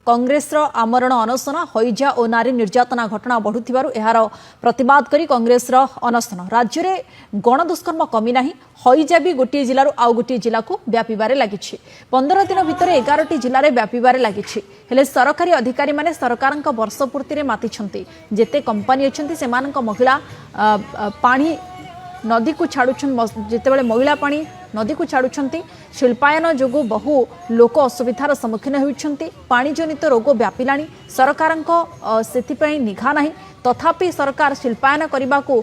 କଂଗ୍ରେସର ଆମରଣ ଅନଶନ। ହଇଜା ଓ ନାରୀ ନିର୍ଯାତନା ଘଟଣା ବଢ଼ୁଥିବାରୁ ଏହାର ପ୍ରତିବାଦ କରି କଂଗ୍ରେସର ଅନଶନ। ରାଜ୍ୟରେ ଗଣଦୁଷ୍କର୍ମ କମି ନାହିଁ, ହଇଜା ବି ଗୋଟିଏ ଜିଲ୍ଲାରୁ ଆଉ ଗୋଟିଏ ଜିଲ୍ଲାକୁ ବ୍ୟାପିବାରେ ଲାଗିଛି। 15 ଦିନ ଭିତରେ 11ଟି ଜିଲ୍ଲାରେ ବ୍ୟାପିବାରେ ଲାଗିଛି। ହେଲେ ସରକାରୀ ଅଧିକାରୀମାନେ ସରକାରଙ୍କ ବର୍ଷପୂର୍ତ୍ତିରେ ମାତିଛନ୍ତି। ଯେତେ କମ୍ପାନୀ ଅଛନ୍ତି, ସେମାନଙ୍କ ମଇଳା ପାଣି ନଦୀକୁ ଛାଡୁଛନ୍ତି। ଯେତେବେଳେ ମଇଳା ପାଣି ନଦୀକୁ ଛାଡୁଛନ୍ତି, ଶିଳ୍ପାୟନ ଯୋଗୁଁ ବହୁ ଲୋକ ଅସୁବିଧାର ସମ୍ମୁଖୀନ ହେଉଛନ୍ତି। ପାଣିଜନିତ ରୋଗ ବ୍ୟାପିଲାଣି। ସରକାରଙ୍କ ସେଥିପାଇଁ ନିଘା ନାହିଁ। ତଥାପି ସରକାର ଶିଳ୍ପାୟନ କରିବାକୁ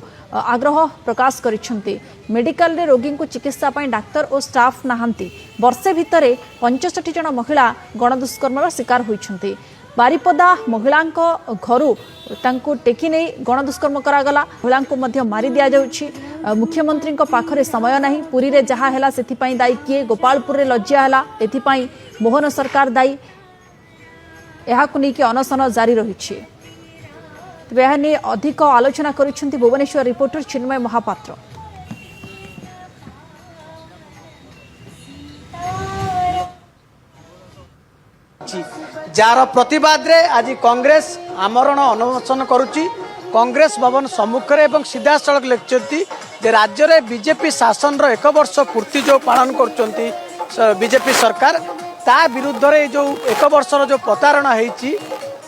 ଆଗ୍ରହ ପ୍ରକାଶ କରିଛନ୍ତି। ମେଡିକାଲରେ ରୋଗୀଙ୍କୁ ଚିକିତ୍ସା ପାଇଁ ଡାକ୍ତର ଓ ଷ୍ଟାଫ୍ ନାହାନ୍ତି। ବର୍ଷେ ଭିତରେ 65 ଜଣ ମହିଳା ଗଣଦୁଷ୍କର୍ମର ଶିକାର ହୋଇଛନ୍ତି। ବାରିପଦା ମହିଳାଙ୍କ ଘରୁ ତାଙ୍କୁ ଟେକି ନେଇ ଗଣଦୁଷ୍କର୍ମ କରାଗଲା। ମହିଳାଙ୍କୁ ମଧ୍ୟ ମାରି ଦିଆଯାଉଛି। ମୁଖ୍ୟମନ୍ତ୍ରୀଙ୍କ ପାଖରେ ସମୟ ନାହିଁ। ପୁରୀରେ ଯାହା ହେଲା, ସେଥିପାଇଁ ଦାୟୀ କିଏ? ଗୋପାଳପୁରରେ ଲଜ୍ଜା ହେଲା, ଏଥିପାଇଁ ମୋହନ ସରକାର ଦାୟୀ। ଏହାକୁ ନେଇକି ଅନଶନ ଜାରି ରହିଛି। ତେବେ ଏହା ନେଇ ଅଧିକ ଆଲୋଚନା କରିଛନ୍ତି ଭୁବନେଶ୍ୱର ରିପୋର୍ଟର ଚିନ୍ମୟ ମହାପାତ୍ର। ଅଛି, ଯାହାର ପ୍ରତିବାଦରେ ଆଜି କଂଗ୍ରେସ ଆମରଣ ଅନଶନ କରୁଛି କଂଗ୍ରେସ ଭବନ ସମ୍ମୁଖରେ ଏବଂ ସିଧାସଳଖ ଲେଖିଛନ୍ତି ଯେ ରାଜ୍ୟରେ ବିଜେପି ଶାସନର ଏକ ବର୍ଷ ପୂର୍ତ୍ତି ଯେଉଁ ପାଳନ କରୁଛନ୍ତି ବିଜେପି ସରକାର, ତା ବିରୁଦ୍ଧରେ ଏଇ ଯେଉଁ ଏକ ବର୍ଷର ଯେଉଁ ପ୍ରତାରଣା ହେଇଛି,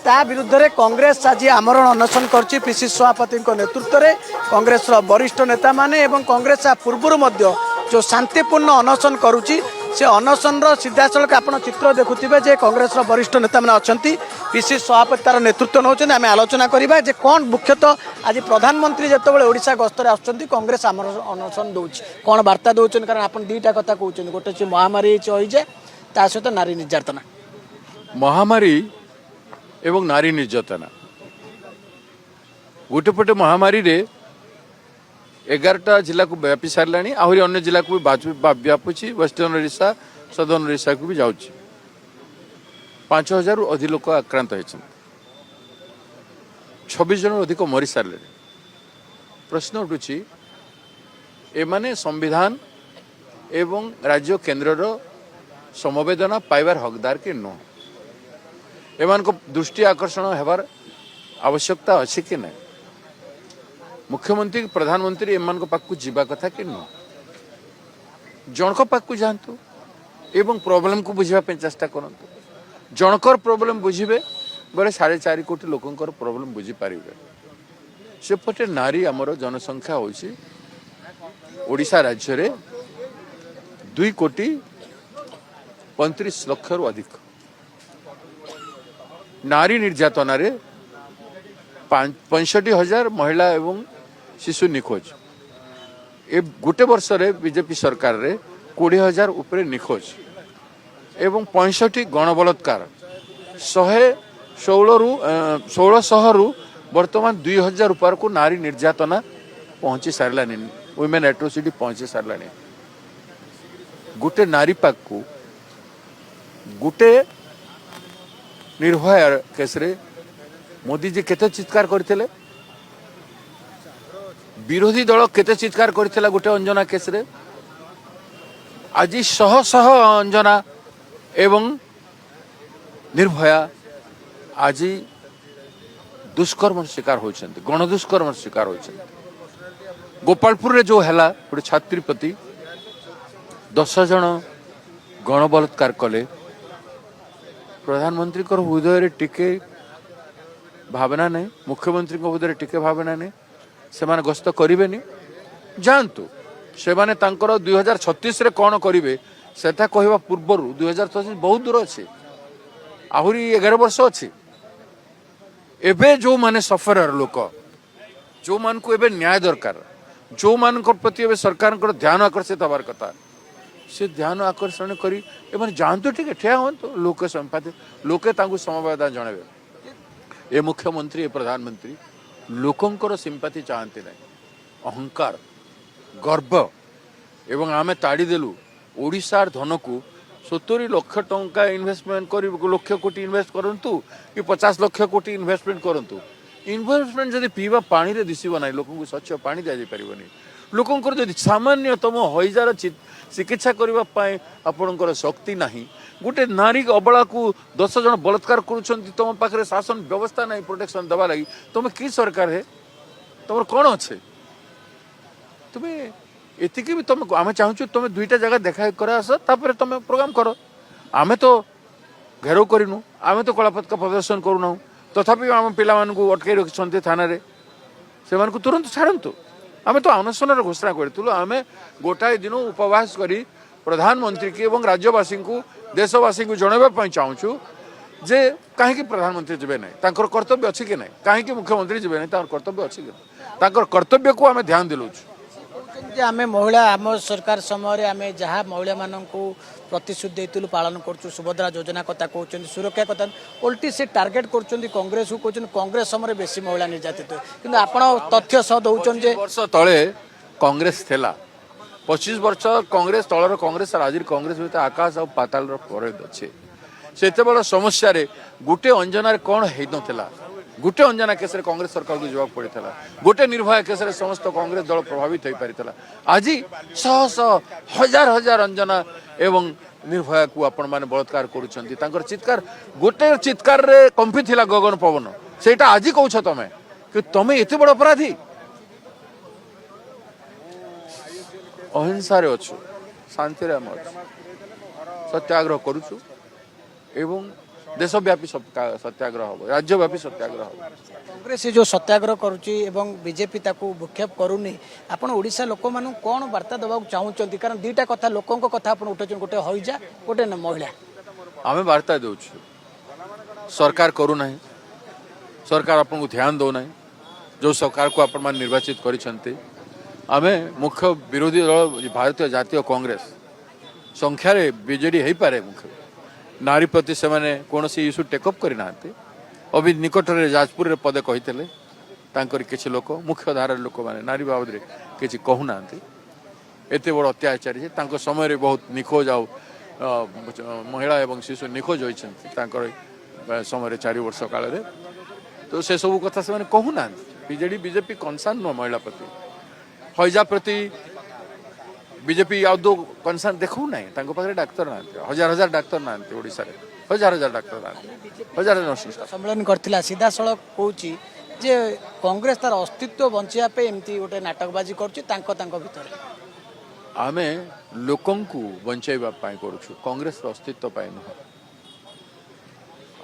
ତା ବିରୁଦ୍ଧରେ କଂଗ୍ରେସ ଆଜି ଆମରଣ ଅନଶନ କରୁଛି। ପିସିସି ସଭାପତିଙ୍କ ନେତୃତ୍ୱରେ କଂଗ୍ରେସର ବରିଷ୍ଠ ନେତାମାନେ ଏବଂ କଂଗ୍ରେସ ଆ ପୂର୍ବରୁ ମଧ୍ୟ ଯେଉଁ ଶାନ୍ତିପୂର୍ଣ୍ଣ ଅନଶନ କରୁଛି, ସେ ଅନଶନର ସିଧାସଳଖ ଆପଣ ଚିତ୍ର ଦେଖୁଥିବେ ଯେ କଂଗ୍ରେସର ବରିଷ୍ଠ ନେତାମାନେ ଅଛନ୍ତି, ପିସିସି ସଭାପତି ତାର ନେତୃତ୍ୱ ନେଉଛନ୍ତି। ଆମେ ଆଲୋଚନା କରିବା ଯେ କ'ଣ ମୁଖ୍ୟତଃ ଆଜି ପ୍ରଧାନମନ୍ତ୍ରୀ ଯେତେବେଳେ ଓଡ଼ିଶା ଗସ୍ତରେ ଆସୁଛନ୍ତି, କଂଗ୍ରେସ ଆମର ଅନଶନ ଦେଉଛି, କ'ଣ ବାର୍ତ୍ତା ଦେଉଛନ୍ତି? କାରଣ ଆପଣ ଦୁଇଟା କଥା କହୁଛନ୍ତି, ଗୋଟେ ହେଉଛି ମହାମାରୀ ହେଇଛି ହଇଜା, ତା ସହିତ ନାରୀ ନିର୍ଯାତନା। ମହାମାରୀ ଏବଂ ନାରୀ ନିର୍ଯାତନା। ଗୋଟେ ପଟେ ମହାମାରୀରେ 11ଟା ଜିଲ୍ଲାକୁ ବ୍ୟାପି ସାରିଲାଣି, ଆହୁରି ଅନ୍ୟ ଜିଲ୍ଲାକୁ ବି ବ୍ୟାପୁଛି। ୱେଷ୍ଟର୍ଣ୍ଣ ଓଡ଼ିଶା, ସଦର୍ନ ଓଡ଼ିଶାକୁ ବି ଯାଉଛି। 5000ରୁ ଅଧିକ ଲୋକ ଆକ୍ରାନ୍ତ ହେଇଛନ୍ତି, 26 ଜଣରୁ ଅଧିକ ମରିସାରିଲେଣି। ପ୍ରଶ୍ନ ଉଠୁଛି, ଏମାନେ ସମ୍ବିଧାନ ଏବଂ ରାଜ୍ୟ କେନ୍ଦ୍ରର ସମବେଦନା ପାଇବାର ହକଦାର କି ନୁହଁ? ଏମାନଙ୍କ ଦୃଷ୍ଟି ଆକର୍ଷଣ ହେବାର ଆବଶ୍ୟକତା ଅଛି କି ନାହିଁ? ମୁଖ୍ୟମନ୍ତ୍ରୀ, ପ୍ରଧାନମନ୍ତ୍ରୀ ଏମାନଙ୍କ ପାଖକୁ ଯିବା କଥା କି ନୁହଁ? ଜଣଙ୍କ ପାଖକୁ ଯାଆନ୍ତୁ ଏବଂ ପ୍ରୋବ୍ଲେମକୁ ବୁଝିବା ପାଇଁ ଚେଷ୍ଟା କରନ୍ତୁ। ଜଣଙ୍କର ପ୍ରୋବ୍ଲେମ ବୁଝିବେ ବୋଲେ 4.5 କୋଟି ଲୋକଙ୍କର ପ୍ରୋବ୍ଲେମ ବୁଝିପାରିବେ। ସେପଟେ ନାରୀ, ଆମର ଜନସଂଖ୍ୟା ହେଉଛି ଓଡ଼ିଶା ରାଜ୍ୟରେ 2 କୋଟି 35 ଲକ୍ଷରୁ ଅଧିକ। ନାରୀ ନିର୍ଯାତନାରେ 65,000 ମହିଳା ଏବଂ ଶିଶୁ ନିଖୋଜ। ଏ ଗୋଟେ ବର୍ଷରେ ବିଜେପି ସରକାରରେ 20,000 ଉପରେ ନିଖୋଜ ଏବଂ 65 ଗଣବଳାତ୍କାର। 116ରୁ 1600ରୁ ବର୍ତ୍ତମାନ 2000 ଉପରକୁ ନାରୀ ନିର୍ଯାତନା ପହଞ୍ଚି ସାରିଲାଣି, ୱିମେନ୍ ଆଟ୍ରୋସିଟି ପହଞ୍ଚି ସାରିଲାଣି। ଗୋଟେ ନାରୀ ପାଖକୁ, ଗୋଟେ ନିର୍ଭୟା କେସରେ ମୋଦିଜୀ କେତେ ଚିତ୍କାର କରିଥିଲେ? ବିରୋଧୀ ଦଳ କେତେ ଚିତ୍କାର କରିଥିଲା ଗୋଟେ ଅଞ୍ଜନା କେସରେ? ଆଜି ଶହ ଶହ ଅଞ୍ଜନା ଏବଂ ନିର୍ଭୟା ଆଜି ଦୁଷ୍କର୍ମର ଶିକାର ହେଉଛନ୍ତି, ଗଣଦୁଷ୍କର୍ମର ଶିକାର ହେଉଛନ୍ତି। ଗୋପାଳପୁରରେ ଯେଉଁ ହେଲା, ଗୋଟେ ଛାତ୍ରୀ ପ୍ରତି 10 ଜଣ ଗଣବଳାତ୍କାର କଲେ, ପ୍ରଧାନମନ୍ତ୍ରୀଙ୍କର ହୃଦୟରେ ଟିକେ ଭାବନା ନାହିଁ? ମୁଖ୍ୟମନ୍ତ୍ରୀଙ୍କ ହୃଦୟରେ ଟିକେ ଭାବନା ନାହିଁ? ସେମାନେ ଗସ୍ତ କରିବେନି? ଯାଆନ୍ତୁ। ସେମାନେ ତାଙ୍କର 2036ରେ କ'ଣ କରିବେ, ସେଟା କହିବା ପୂର୍ବରୁ, 2036 ବହୁତ ଦୂର ଅଛି, ଆହୁରି 11 ବର୍ଷ ଅଛି। ଏବେ ଯେଉଁମାନେ ସଫରର ଲୋକ, ଯେଉଁମାନଙ୍କୁ ଏବେ ନ୍ୟାୟ ଦରକାର, ଯେଉଁମାନଙ୍କ ପ୍ରତି ଏବେ ସରକାରଙ୍କର ଧ୍ୟାନ ଆକର୍ଷିତ ହେବାର କଥା, ସେ ଧ୍ୟାନ ଆକର୍ଷଣ କରି ଏମାନେ ଯାଆନ୍ତୁ, ଟିକେ ଠିଆ ହୁଅନ୍ତୁ। ଲୋକେ ସମ୍ପାଦି ଲୋକେ ତାଙ୍କୁ ସମବେଦନା ଜଣାଇବେ। ଏ ମୁଖ୍ୟମନ୍ତ୍ରୀ, ଏ ପ୍ରଧାନମନ୍ତ୍ରୀ ଲୋକଙ୍କର ସିମ୍ପାଥି ଚାହାନ୍ତି ନାହିଁ। ଅହଙ୍କାର, ଗର୍ବ ଏବଂ ଆମେ ତାଡ଼ିଦେଲୁ ଓଡ଼ିଶାର ଧନକୁ। 70 ଲକ୍ଷ ଟଙ୍କା ଇନଭେଷ୍ଟମେଣ୍ଟ କରି, ଲକ୍ଷ କୋଟି ଇନଭେଷ୍ଟ କରନ୍ତୁ କି 50 ଲକ୍ଷ କୋଟି ଇନଭେଷ୍ଟମେଣ୍ଟ କରନ୍ତୁ, ଇନଭେଷ୍ଟମେଣ୍ଟ ଯଦି ପିଇବା ପାଣିରେ ଦିଶିବ ନାହିଁ, ଲୋକଙ୍କୁ ସ୍ୱଚ୍ଛ ପାଣି ଦିଆଯାଇପାରିବନି, ଲୋକଙ୍କର ଯଦି ସାମାନ୍ୟତମ ହଇଜାର ଚିକିତ୍ସା କରିବା ପାଇଁ ଆପଣଙ୍କର ଶକ୍ତି ନାହିଁ, ଗୋଟେ ନାରୀ ଅବଳାକୁ 10 ଜଣ ବଳାତ୍କାର କରୁଛନ୍ତି, ତୁମ ପାଖରେ ଶାସନ ବ୍ୟବସ୍ଥା ନାହିଁ ପ୍ରୋଟେକ୍ସନ ଦେବା ଲାଗି, ତୁମେ କି ସରକାର ହେ? ତମର କ'ଣ ଅଛି? ତୁମେ ଏତିକି ବି ତମେ, ଆମେ ଚାହୁଁଛୁ ତମେ ଦୁଇଟା ଜାଗା ଦେଖା କରା ଆସ, ତାପରେ ତମେ ପ୍ରୋଗ୍ରାମ କର। ଆମେ ତ ଘେରାଉ କରିନୁ, ଆମେ ତ କଳାପତାକା ପ୍ରଦର୍ଶନ କରୁନାହୁଁ, ତଥାପି ଆମ ପିଲାମାନଙ୍କୁ ଅଟକାଇ ରଖିଛନ୍ତି ଥାନାରେ। ସେମାନଙ୍କୁ ତୁରନ୍ତ ଛାଡ଼ନ୍ତୁ। ଆମେ ତ ଅନଶନର ଘୋଷଣା କରିଥିଲୁ। ଆମେ ଗୋଟାଏ ଦିନ ଉପବାସ କରି ପ୍ରଧାନମନ୍ତ୍ରୀକି ଏବଂ ରାଜ୍ୟବାସୀଙ୍କୁ, ଦେଶବାସୀଙ୍କୁ ଜଣାଇବା ପାଇଁ ଚାହୁଁଛୁ ଯେ କାହିଁକି ପ୍ରଧାନମନ୍ତ୍ରୀ ଯିବେ ନାହିଁ, ତାଙ୍କର କର୍ତ୍ତବ୍ୟ ଅଛି କି ନାହିଁ? କାହିଁକି ମୁଖ୍ୟମନ୍ତ୍ରୀ ଯିବେ ନାହିଁ, ତାଙ୍କର କର୍ତ୍ତବ୍ୟ ଅଛି କି ନାହିଁ? ତାଙ୍କର କର୍ତ୍ତବ୍ୟକୁ ଆମେ ଧ୍ୟାନ ଦେଉଛୁ। କହୁଛନ୍ତି ଯେ ଆମେ ମହିଳା, ଆମ ସରକାର ସମୟରେ ଆମେ ଯାହା ମହିଳାମାନଙ୍କୁ ପ୍ରତିଶ୍ରୁତି ଦେଇଥିଲୁ ପାଳନ କରୁଛୁ। ସୁଭଦ୍ରା ଯୋଜନା କଥା କହୁଛନ୍ତି, ସୁରକ୍ଷା କଥା। ଓଲଟି ସେ ଟାର୍ଗେଟ କରୁଛନ୍ତି କଂଗ୍ରେସକୁ, କହୁଛନ୍ତି କଂଗ୍ରେସ ସମୟରେ ବେଶୀ ମହିଳା ନିର୍ଯାତିତ। କିନ୍ତୁ ଆପଣ ତଥ୍ୟ ସହ ଦଉଛନ୍ତି ଯେ ବର୍ଷ ତଳେ କଂଗ୍ରେସ ଥିଲା, 25 ବର୍ଷ କଂଗ୍ରେସ ତଳର କଂଗ୍ରେସ ଆଉ ଆଜିର କଂଗ୍ରେସ ଭିତରେ ଆକାଶ ଆଉ ପାତାଳର ଫରକ ଅଛି। ସେତେବେଳେ ସମସ୍ୟାରେ ଗୋଟେ ଅଞ୍ଜନାରେ କ'ଣ ହେଇନଥିଲା? ଗୋଟେ ଅଞ୍ଜନା କେସରେ କଂଗ୍ରେସ ସରକାରକୁ ଯିବାକୁ ପଡ଼ିଥିଲା। ଗୋଟେ ନିର୍ଭୟା କେସରେ ସମସ୍ତ କଂଗ୍ରେସ ଦଳ ପ୍ରଭାବିତ ହୋଇପାରିଥିଲା। ଆଜି ଶହ ଶହ, ହଜାର ହଜାର ଅଞ୍ଜନା ଏବଂ ନିର୍ଭୟାକୁ ଆପଣମାନେ ବଳାତ୍କାର କରୁଛନ୍ତି। ତାଙ୍କର ଚିତ୍କାର, ଗୋଟେ ଚିତ୍କାରରେ କମ୍ପିଥିଲା ଗଗନ ପବନ। ସେଇଟା ଆଜି କହୁଛ ତମେ କି ତମେ ଏତେ ବଡ଼ ଅପରାଧୀ? ଅହିଂସାରେ ଅଛୁ, ଶାନ୍ତିରେ ଆମେ ଅଛୁ, ସତ୍ୟାଗ୍ରହ କରୁଛୁ ଏବଂ ଦେଶବ୍ୟାପୀ ସତ୍ୟାଗ୍ରହ ହେବ, ରାଜ୍ୟବ୍ୟାପୀ ସତ୍ୟାଗ୍ରହ ହେବ। କଂଗ୍ରେସ ଏ ଯେଉଁ ସତ୍ୟାଗ୍ରହ କରୁଛି ଏବଂ ବିଜେପି ତାକୁ ଭୃକ୍ଷେପ କରୁନି, ଆପଣ ଓଡ଼ିଶା ଲୋକମାନଙ୍କୁ କ'ଣ ବାର୍ତ୍ତା ଦେବାକୁ ଚାହୁଁଛନ୍ତି? କାରଣ ଦୁଇଟା କଥା, ଲୋକଙ୍କ କଥା ଆପଣ ଉଠାଉଛନ୍ତି, ଗୋଟେ ହଇଜା, ଗୋଟେ ମହିଳା। ଆମେ ବାର୍ତ୍ତା ଦେଉଛୁ, ସରକାର କରୁନାହିଁ, ସରକାର ଆପଣଙ୍କୁ ଧ୍ୟାନ ଦେଉନାହିଁ, ଯେଉଁ ସରକାରକୁ ଆପଣମାନେ ନିର୍ବାଚିତ କରିଛନ୍ତି। ଆମେ ମୁଖ୍ୟ ବିରୋଧୀ ଦଳ ଭାରତୀୟ ଜାତୀୟ କଂଗ୍ରେସ, ସଂଖ୍ୟାରେ ବିଜେଡି ହେଇପାରେ ମୁଖ୍ୟ, ନାରୀ ପ୍ରତି ସେମାନେ କୌଣସି ଇସ୍ୟୁ ଟେକଅପ୍ କରିନାହାନ୍ତି। ଅଭି ନିକଟରେ ଯାଜପୁରରେ ପଦେ କହିଥିଲେ ତାଙ୍କର କିଛି ଲୋକ, ମୁଖ୍ୟ ଧାରାର ଲୋକମାନେ ନାରୀ ବାବଦରେ କିଛି କହୁନାହାନ୍ତି। ଏତେ ବଡ଼ ଅତ୍ୟାଚାରୀ ଯେ ତାଙ୍କ ସମୟରେ ବହୁତ ନିଖୋଜ ଆଉ ମହିଳା ଏବଂ ଶିଶୁ ନିଖୋଜ ହୋଇଛନ୍ତି ତାଙ୍କର ସମୟରେ, 4 ବର୍ଷ କାଳରେ। ତ ସେସବୁ କଥା ସେମାନେ କହୁନାହାନ୍ତି। ବିଜେଡି, ବିଜେପି କନସର୍ନ ନୁହଁ ମହିଳା ପ୍ରତି, ହଇଜା ପ୍ରତି ବିଜେପି ଆଦୌ କନସର୍ନ ଦେଖାଉନାହିଁ। ତାଙ୍କ ପାଖରେ ଡାକ୍ତର ନାହାନ୍ତି, ହଜାର ହଜାର ଡାକ୍ତର ନାହାନ୍ତି ଓଡ଼ିଶାରେ, ହଜାର ହଜାର ଡାକ୍ତର ନାହାନ୍ତି, ହଜାର ହଜାର ନର୍ସିଂ ଷ୍ଟାଫ୍। ସମ୍ମିଳନୀ କରିଥିଲା, ସିଧାସଳଖ କହୁଛି ଯେ କଂଗ୍ରେସ ତାର ଅସ୍ତିତ୍ୱ ବଞ୍ଚିବା ପାଇଁ ଏମିତି ଗୋଟେ ନାଟକବାଜି କରୁଛି ତାଙ୍କ ତାଙ୍କ ଭିତରେ। ଆମେ ଲୋକଙ୍କୁ ବଞ୍ଚାଇବା ପାଇଁ କରୁଛୁ, କଂଗ୍ରେସର ଅସ୍ତିତ୍ୱ ପାଇଁ ନୁହଁ।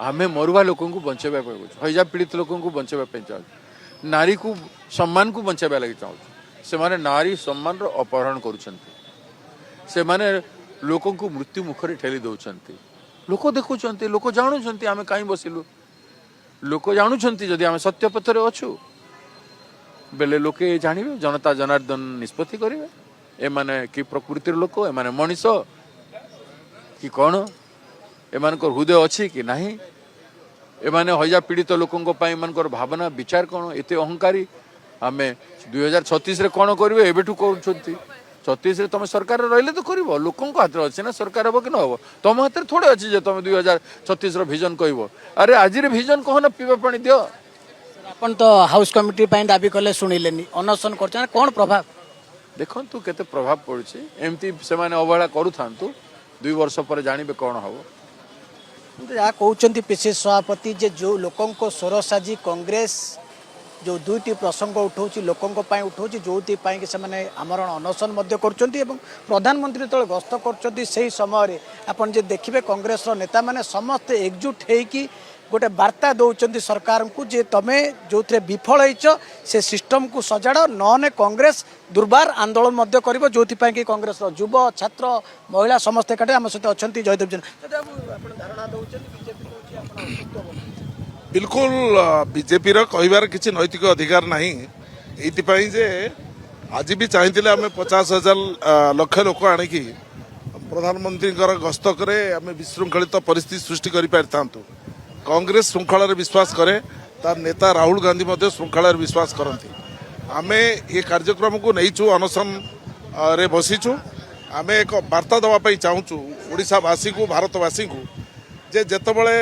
ଆମେ ମରୁଆ ଲୋକଙ୍କୁ ବଞ୍ଚାଇବା ପାଇଁ କରୁଛୁ, ହଇଜା ପୀଡ଼ିତ ଲୋକଙ୍କୁ ବଞ୍ଚାଇବା ପାଇଁ ଚାହୁଁଛୁ, ନାରୀକୁ ସମ୍ମାନକୁ ବଞ୍ଚାଇବା ଲାଗି ଚାହୁଁଛୁ। ସେମାନେ ନାରୀ ସମ୍ମାନର ଅପହରଣ କରୁଛନ୍ତି, ସେମାନେ ଲୋକଙ୍କୁ ମୃତ୍ୟୁ ମୁଖରେ ଠେଲି ଦେଉଛନ୍ତି। ଲୋକ ଦେଖୁଛନ୍ତି, ଲୋକ ଜାଣୁଛନ୍ତି ଆମେ କାହିଁ ବସିଲୁ। ଲୋକ ଜାଣୁଛନ୍ତି ଯଦି ଆମେ ସତ୍ୟ ପଥରେ ଅଛୁ ବେଲେ ଲୋକେ ଜାଣିବେ। ଜନତା ଜନାର୍ଦ୍ଦନ ନିଷ୍ପତ୍ତି କରିବେ ଏମାନେ କି ପ୍ରକୃତିର ଲୋକ, ଏମାନେ ମଣିଷ କି କ'ଣ, ଏମାନଙ୍କର ହୃଦୟ ଅଛି କି ନାହିଁ, ଏମାନେ ହଇଜା ପୀଡ଼ିତ ଲୋକଙ୍କ ପାଇଁ ଏମାନଙ୍କର ଭାବନା ବିଚାର କ'ଣ? ଏତେ ଅହଙ୍କାରୀ। ଆମେ 2036ରେ କ'ଣ କରିବେ ଏବେଠୁ କରୁଛନ୍ତି। 36ରେ ତମେ ସରକାରରେ ରହିଲେ ତ କରିବ। ଲୋକଙ୍କ ହାତରେ ଅଛି ନା ସରକାର ହେବ କି ନ ହେବ। ତମ ହାତରେ ଥୋଡ଼େ ଅଛି ଯେ ତମେ 2036ର ଭିଜନ କହିବ। ଆରେ, ଆଜିର ଭିଜନ କହ ନା, ପିଇବା ପାଣି ଦିଅ। ଆପଣ ତ ହାଉସ କମିଟି ପାଇଁ ଦାବି କଲେ, ଶୁଣିଲେନି, ଅନଶନ କରୁଛନ୍ତି, କ'ଣ ପ୍ରଭାବ? ଦେଖନ୍ତୁ କେତେ ପ୍ରଭାବ ପଡୁଛି। ଏମିତି ସେମାନେ ଅବହେଳା କରୁଥାନ୍ତୁ, 2 ବର୍ଷ ପରେ ଜାଣିବେ କ'ଣ ହବ। କିନ୍ତୁ ଯାହା କହୁଛନ୍ତି ପିସିସି ସଭାପତି ଯେ ଯେଉଁ ଲୋକଙ୍କ ସ୍ୱର ସାଜି କଂଗ୍ରେସ ଯେଉଁ ଦୁଇଟି ପ୍ରସଙ୍ଗ ଉଠାଉଛି, ଲୋକଙ୍କ ପାଇଁ ଉଠାଉଛି, ଯେଉଁଥିପାଇଁ କି ସେମାନେ ଆମରଣ ଅନଶନ ମଧ୍ୟ କରୁଛନ୍ତି ଏବଂ ପ୍ରଧାନମନ୍ତ୍ରୀ ଯେତେବେଳେ ଗସ୍ତ କରୁଛନ୍ତି ସେହି ସମୟରେ ଆପଣ ଯଦି ଦେଖିବେ କଂଗ୍ରେସର ନେତାମାନେ ସମସ୍ତେ ଏକଜୁଟ ହେଇକି ଗୋଟେ ବାର୍ତ୍ତା ଦେଉଛନ୍ତି ସରକାରଙ୍କୁ ଯେ ତମେ ଯେଉଁଥିରେ ବିଫଳ ହେଇଛ ସେ ସିଷ୍ଟମକୁ ସଜାଡ଼, ନହେଲେ କଂଗ୍ରେସ ଦୁର୍ବାର ଆନ୍ଦୋଳନ ମଧ୍ୟ କରିବ। ଯେଉଁଥିପାଇଁ କି କଂଗ୍ରେସର ଯୁବ, ଛାତ୍ର, ମହିଳା ସମସ୍ତେ ଏକାଠି ଆମ ସହିତ ଅଛନ୍ତି। ଜୟଦେବ ଜେନା, ଜୟଦେବ ବାବୁ, ଆପଣ ଧାରଣା ଦେଉଛନ୍ତି, ବିଜେପି କହୁଛି ଆପଣ ଅସ୍ତିତ୍ୱ ବଞ୍ଚାଇଛନ୍ତି। ବିଲକୁଲ, ବିଜେପିର କହିବାର କିଛି ନୈତିକ ଅଧିକାର ନାହିଁ, ଏଇଥିପାଇଁ ଯେ ଆଜି ବି ଚାହିଁଥିଲେ ଆମେ 50,000 ଲକ୍ଷ ଲୋକ ଆଣିକି ପ୍ରଧାନମନ୍ତ୍ରୀଙ୍କର ଗସ୍ତ କରେ ଆମେ ବିଶୃଙ୍ଖଳିତ ପରିସ୍ଥିତି ସୃଷ୍ଟି କରିପାରିଥାନ୍ତୁ। କଂଗ୍ରେସ ଶୃଙ୍ଖଳାରେ ବିଶ୍ୱାସ କରେ, ତାର ନେତା ରାହୁଲ ଗାନ୍ଧୀ ମଧ୍ୟ ଶୃଙ୍ଖଳାରେ ବିଶ୍ୱାସ କରନ୍ତି। ଆମେ ଏ କାର୍ଯ୍ୟକ୍ରମକୁ ନେଇଛୁ, ଅନଶନରେ ବସିଛୁ। ଆମେ ଏକ ବାର୍ତ୍ତା ଦେବା ପାଇଁ ଚାହୁଁଛୁ ଓଡ଼ିଶାବାସୀଙ୍କୁ, ଭାରତବାସୀଙ୍କୁ ଯେ ଯେତେବେଳେ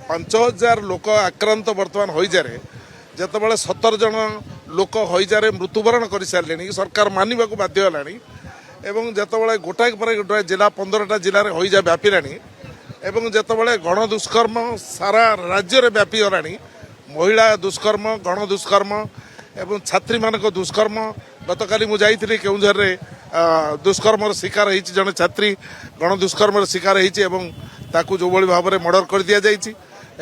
5,000 ଲୋକ ଆକ୍ରାନ୍ତ ବର୍ତ୍ତମାନ ହଇଜାରେ, ଯେତେବେଳେ 17 ଜଣ ଲୋକ ହଇଜାରେ ମୃତ୍ୟୁବରଣ କରିସାରିଲେଣି, ସରକାର ମାନିବାକୁ ବାଧ୍ୟ ହେଲାଣି, ଏବଂ ଯେତେବେଳେ ଗୋଟାଏ ପରେ ଗୋଟାଏ ଜିଲ୍ଲା, 15ଟା ଜିଲ୍ଲାରେ ହଇଜା ବ୍ୟାପିଲାଣି, ଏବଂ ଯେତେବେଳେ ଗଣଦୁଷ୍କର୍ମ ସାରା ରାଜ୍ୟରେ ବ୍ୟାପିଗଲାଣି, ମହିଳା ଦୁଷ୍କର୍ମ, ଗଣଦୁଷ୍କର୍ମ ଏବଂ ଛାତ୍ରୀମାନଙ୍କ ଦୁଷ୍କର୍ମ। ଗତକାଲି ମୁଁ ଯାଇଥିଲି କେଉଁଝରରେ, ଦୁଷ୍କର୍ମର ଶିକାର ହେଇଛି ଜଣେ ଛାତ୍ରୀ, ଗଣଦୁଷ୍କର୍ମର ଶିକାର ହେଇଛି ଏବଂ ତାକୁ ଯେଉଁଭଳି ଭାବରେ ମର୍ଡର କରିଦିଆଯାଇଛି।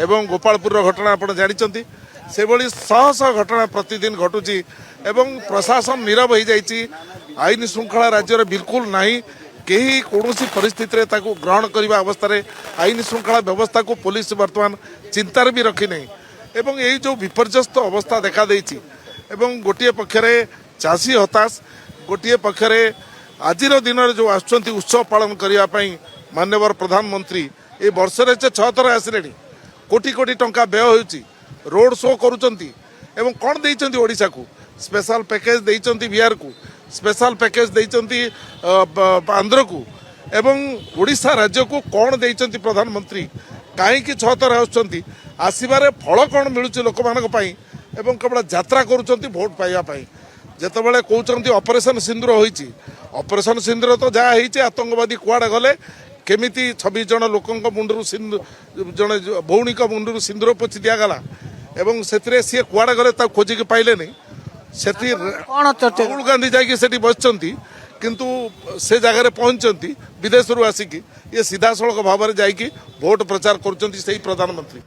ଏବଂ ଗୋପାଳପୁରର ଘଟଣା ଆପଣ ଜାଣିଛନ୍ତି। ସେଭଳି ଶହ ଶହ ଘଟଣା ପ୍ରତିଦିନ ଘଟୁଛି ଏବଂ ପ୍ରଶାସନ ନୀରବ ହେଇଯାଇଛି। ଆଇନ ଶୃଙ୍ଖଳା ରାଜ୍ୟରେ ବିଲକୁଲ ନାହିଁ। କେହି କୌଣସି ପରିସ୍ଥିତିରେ ତାକୁ ଗ୍ରହଣ କରିବା ଅବସ୍ଥାରେ ଆଇନ ଶୃଙ୍ଖଳା ବ୍ୟବସ୍ଥାକୁ ପୋଲିସ ବର୍ତ୍ତମାନ ଚିନ୍ତାରେ ବି ରଖିନାହିଁ। ଏବଂ ଏଇ ଯେଉଁ ବିପର୍ଯ୍ୟସ୍ତ ଅବସ୍ଥା ଦେଖାଦେଇଛି, ଏବଂ ଗୋଟିଏ ପକ୍ଷରେ ଚାଷୀ ହତାଶ, ଗୋଟିଏ ପକ୍ଷରେ ଆଜିର ଦିନରେ ଯେଉଁ ଆସୁଛନ୍ତି ଉତ୍ସବ ପାଳନ କରିବା ପାଇଁ ମାନ୍ୟବର ପ୍ରଧାନମନ୍ତ୍ରୀ, ଏ ବର୍ଷରେ ସେ 6 ଥର ଆସିଲେଣି, କୋଟି କୋଟି ଟଙ୍କା ବ୍ୟୟ ହେଉଛି, ରୋଡ୍ ଶୋ କରୁଛନ୍ତି, ଏବଂ କ'ଣ ଦେଇଛନ୍ତି ଓଡ଼ିଶାକୁ? ସ୍ପେଶାଲ ପ୍ୟାକେଜ ଦେଇଛନ୍ତି ବିହାରକୁ, ସ୍ପେଶାଲ ପ୍ୟାକେଜ ଦେଇଛନ୍ତି ଆନ୍ଧ୍ରକୁ, ଏବଂ ଓଡ଼ିଶା ରାଜ୍ୟକୁ କ'ଣ ଦେଇଛନ୍ତି ପ୍ରଧାନମନ୍ତ୍ରୀ? କାହିଁକି 6 ଥର ଆସୁଛନ୍ତି? ଆସିବାରେ ଫଳ କ'ଣ ମିଳୁଛି ଲୋକମାନଙ୍କ ପାଇଁ? ଏବଂ କେବଳ ଯାତ୍ରା କରୁଛନ୍ତି ଭୋଟ ପାଇବା ପାଇଁ। ଯେତେବେଳେ କହୁଛନ୍ତି ଅପରେସନ ସିନ୍ଦୁର ହୋଇଛି, ଅପରେସନ ସିନ୍ଦୁର ତ ଯାହା ହେଇଛି, ଆତଙ୍କବାଦୀ କୁଆଡ଼େ ଗଲେ, କେମିତି 26 ଜଣ ଲୋକଙ୍କ ମୁଣ୍ଡରୁ ସିନ୍ଦୁ, ଜଣେ ଭଉଣୀଙ୍କ ମୁଣ୍ଡରୁ ସିନ୍ଦୁର ପୋଛି ଦିଆଗଲା, ଏବଂ ସେଥିରେ ସିଏ କୁଆଡ଼େ ଗଲେ ତାକୁ ଖୋଜିକି ପାଇଲେନି। ସେଠି କ'ଣ ଚର୍ଚ୍ଚା? ରାହୁଲ ଗାନ୍ଧୀ ଯାଇକି ସେଠି ବସିଛନ୍ତି, କିନ୍ତୁ ସେ ଜାଗାରେ ପହଞ୍ଚିଛନ୍ତି ବିଦେଶରୁ ଆସିକି। ଇଏ ସିଧାସଳଖ ଭାବରେ ଯାଇକି ଭୋଟ ପ୍ରଚାର କରୁଛନ୍ତି ସେଇ ପ୍ରଧାନମନ୍ତ୍ରୀ।